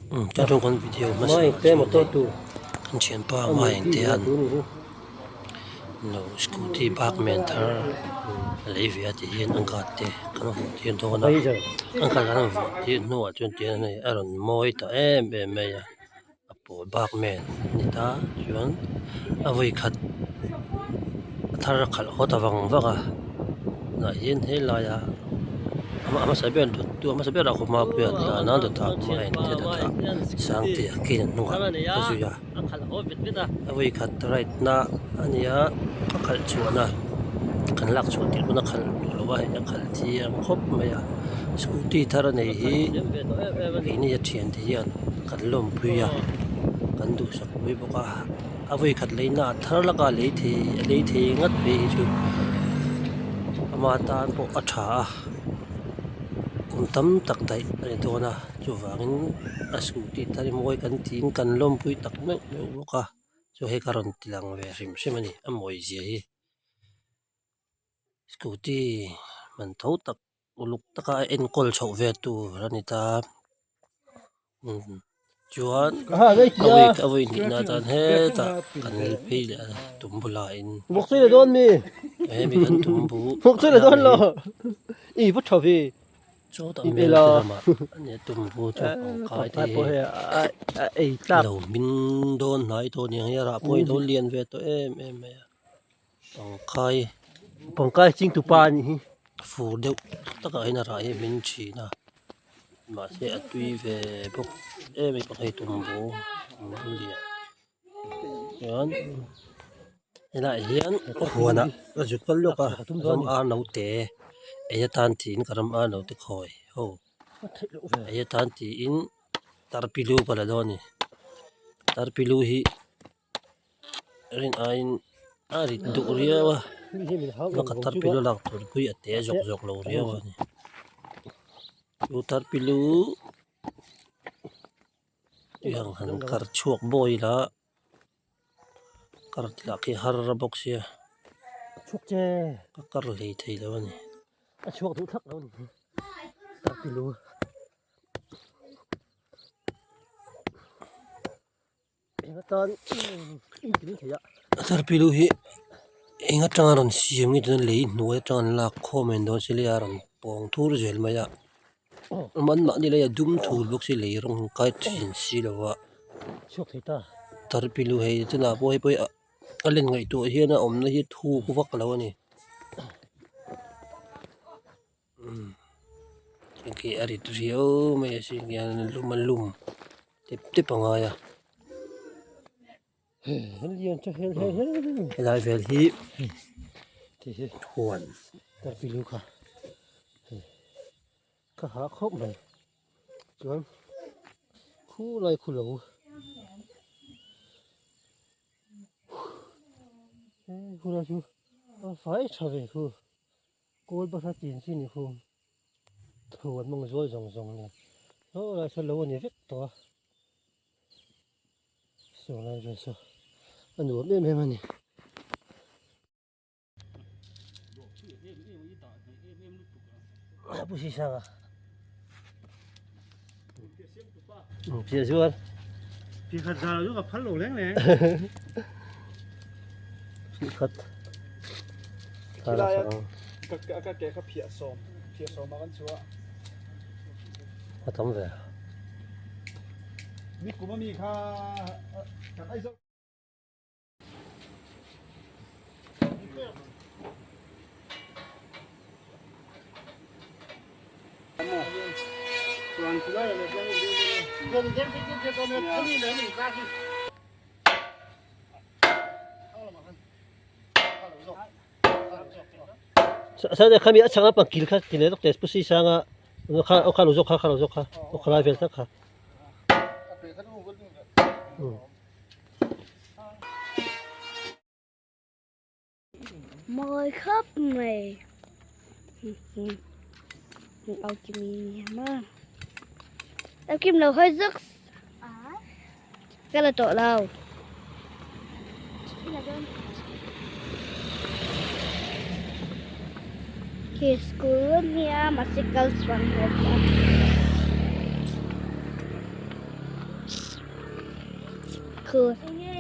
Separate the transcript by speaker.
Speaker 1: Kan rawng kan video hmasa ah chuan hei kan thianpa Maengtea'n lo scooty bak men thar a lei ve a ti hian a guard te kan vuah tir dawn a a guard an vuah tir hnuah chuan tihian hei a rawn mawi ta em em mai a a pawl bak men a ni ta chuan a vawi khat a thar a khalh haw ta vang vang a tunah hian helai a a hmasa ber dawttu a hmasa berah khaw hmapuia a tlan a dawtah pawh a intet a tah sangte a ken a hnungah a zui a a vawi khat ride na a ni a a khalh chhuahna kan lak chhuah tirh pawn a khalh duh lo a hei a khalh thiam khawp mai a scooty thar a nei hi keini a thiante hian kan lawmpui a kan duhsak pui bawk a a vawi khat leina a thar laka lei thei a lei thei ngat phei hi chu ama tan pawh a tha a kum tam tak daih a ni dawn a chuvangin a scooty thar hi mawi kan tiin kan lawmpui tak meuh meuh bawk a chu hei ka rawn ti lang ve hrim hrim a ni a mawi zia hi scooty man tho tak. Uluk taka a enkawl chhoh ve tur a ni ta chuan a vawi hnihna atan hetah kan phei leh a tum bulah in hemi kan tum bu chawt a mel te lamah ania tum bu chu pangkai te hi lo hmin dawn hnai tawh aniang hi a rah pawh hi lo lian ve tawh em em mai a. Pangkai
Speaker 2: Pangkai chingtu pa a nih hi.
Speaker 1: Fur deuh takah hian a rah hi a hmin thin a mahse a tui ve bawk em em a hei tumbu tumbu lian chuan helaiah hian huanah ka zuk kal lawk a ram ar naute ei atan tiin ka ram ar naute khawi ho ei atan tiin tarpilu ka la dawn a ni tarpilu hi. Rin aiin a rit duh riau a ka tarpilu lak tur pui a te zawk zawk lo riau a ni chu tarpilu tiang han kar chhuak bawi ila kar lah khi har bawk sia ka kar hlei thei lo a ni. Tarpilu hi eng atanga rawn siam nge tuna lei hnuai atanga an lak khawm ain dawn se lei a rawn pawng thur zel mai a anmahni lei a dum thur bawk si lei rawng kai thin si lo a tarpilu hei tunah pawh hei pawh hi a len ngaihtuah hian a awmna hi thuk vak lo a ni. Khi a rit riau mai a sin hian lum a lum tep tep a ngai a helai vel hi huan
Speaker 2: ka hah khawp mai chuan khulai khu lo khulai chu a fai tha ve khu. Kawl bahra chin chi ni khu thu an hmang zual zawng zawng nen saw lai saw lo a ni vek tawh a saw lai vel saw a nuam em em a ni.
Speaker 1: Pu Sisanga Piah zual
Speaker 3: Pi khat za lo chu ka phal lo leng leng.
Speaker 1: Pi khat.
Speaker 3: Khilai ka ka ke kha phiah sawm phiah sawm a kan chhuah.
Speaker 1: A tam ve.
Speaker 3: Mi kum ami kha kan ai zo.
Speaker 1: Sa khami a changa pangkil kha ti leh lawk teh pu si sanga kha kha lo zawk kha kha lo zawk kha khalai vel tak kha.
Speaker 4: Mawi khawp mai Au kim lo hawi zuk ka la tawh lo. Khi school a nia mahse kal chuang lo. Khu.